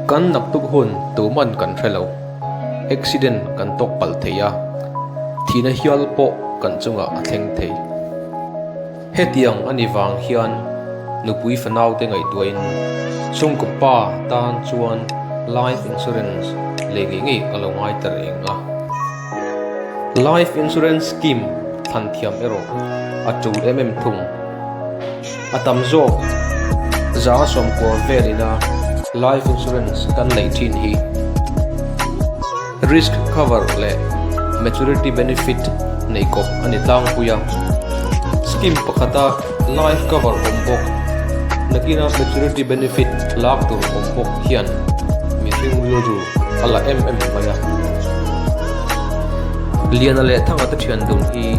Kan naktuk hun tuman kan hre lo. Accident kan tawk palh thei a, thihna hial pawh kan chungah a thleng thei. Hetiang a ni vang hian nupui fanaute ngaihtuahin chhungkaw pa tan chuan life insurance lei ngei ngei a lo ngai ta reng a. Life insurance scheme thlan thiam erawh a tul em em thung. A tam zawk zanga sawmkua vel ina life insurance kan neih thin hi risk cover leh maturity benefit neih kawp a ni tlangpui a. Scheme pakhata life cover awm bawk nakina maturity benefit lak tur awm bawk hian mihring rilru a la em em mai a. Liana leh Thanga te thian dun hi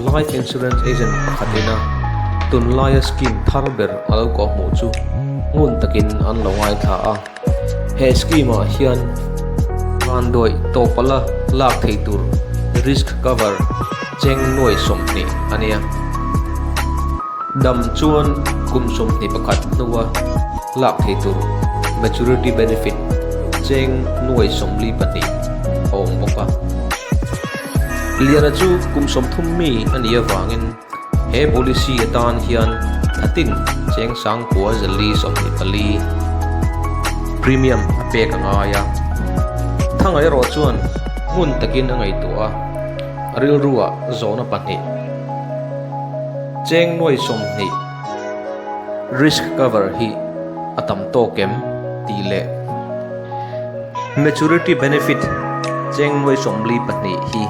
Life Insurance Agent pakhat ina tunlaia scheme thar ber a lo kawh hmuh chu ngun takin an lo ngaithla a. He scheme ah hian vanduai tawpala lak thei tur risk cover cheng nuai 20 a nia. Dam chuan kum 21 hnua lak thei tur maturity benefit cheng nuai 42 a awm bawk a. Liana chu kum 30 mi a nih avangin he policy atan hian thatin cheng 9,424 premium a pek a ngai a. Thanga erawh chuan hmun takin a ngaihtuah a, a rilruah zawhna pahnih cheng nuai 20 risk cover hi a tam tawk em tih leh Maturity benefit cheng nuai 42 hi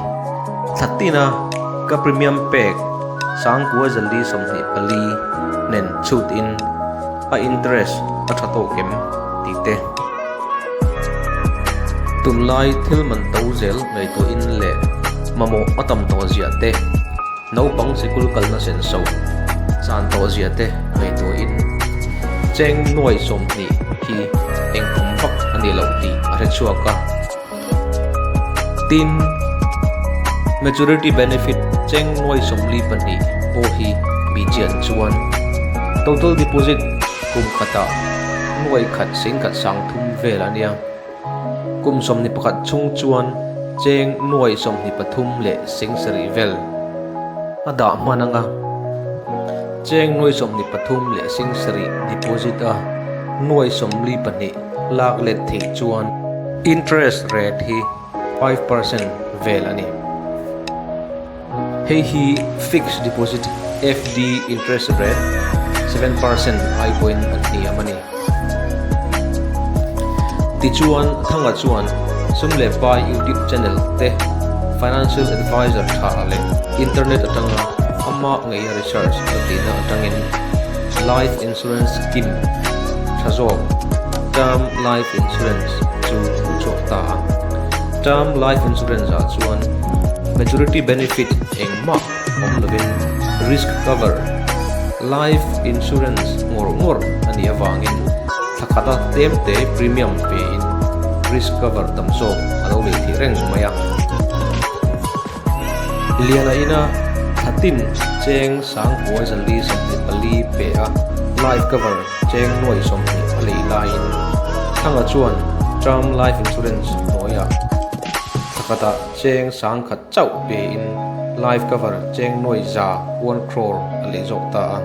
thla tina ka premium pek 9,424 nen chhut in a interest a tha tawk em tih te. Tunlai thil man to zel ngaihtuah in leh mamawh a tam tawh ziah te, naupang sikul kalna sen so chan tawh ziah te ngaihtuah in cheng nuai 20 hi eng thawm vak a ni loh tih a hre chhuak a. Tin, maturity benefit cheng nuai 42 pawh hi bihchian chuan total deposit kum khatah nuai khat sing khat sang thum vel a nia. Kum 21 chhung chuan cheng nuai 23 leh sing sarih vel a dah hman anga cheng nuai 23 leh sing sarih deposit a nuai 42 lak let theih chuan interest rate hi 5% vel a ni. Hei hi fixed deposit, FD, interest rate 7% ai pawhin a hniam a ni. Tichuan, Thanga chuan sum leh pai YouTube channel te, financial advisor tha leh internet atanga amah ngeia research a tihna atangin life insurance scheme tha zawk Term Life Insurance chu a hmu chhuak ta a. Term Life Insurance ah chuan maturity benefit engmah awm lovin risk cover life insurance ngawr ngawr a nih avangin thla khata tlem te premium pe in risk cover tam zawk a lo lei theih reng mai a. Liana ina thla tin cheng 9,424 pe a life cover cheng nuai 20 a lei laiin Thanga chuan term life insurance hnuaiah thla khatah cheng 100,000 chauh pe in life cover cheng nuai 100, one crore, a lei zawk ta a.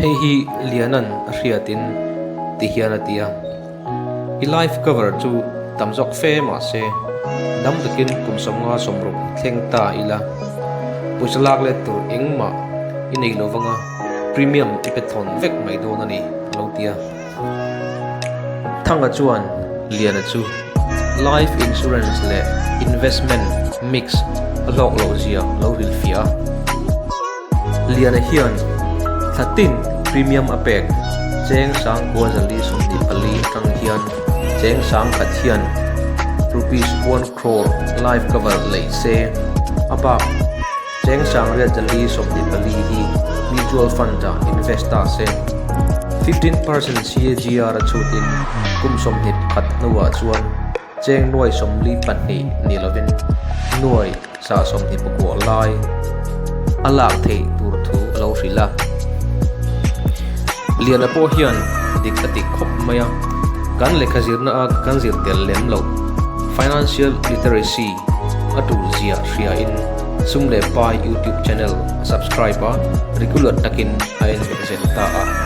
Hei hi Liana'n a hriatin ti hian a ti a. I life cover chu tam zawk fe mah se, dam takin kum 50 60 thleng ta ila, pawisa lak let tur engmah i nei lo vanga premium i pe thawn vek mai dawn a ni, a lo ti a. Thanga chuan Liana chu life insurance leh investment mix a hlawk loh zia a lo hrilhfiah a. Liana hian thla tin premium a pek cheng 9,424 atang hian cheng 100,000 hian rupees one crore life cover lei se, a bak cheng 8,424 hi mutual fund ah invest ta se. 15% CAGR a chhutin kum 21 hnuah chuan cheng nuai 42 ni lovin nuai 129 lai a lak theih tur thu a lo hrilh a. Liana pawh hian dik a ti khawp mai a, kan lehkha zirna a kan zir tel lem loh Financial Literacy a tul zia hriain sum leh pai YouTube channel a subscribe a, regular takin a en ve zel ta a.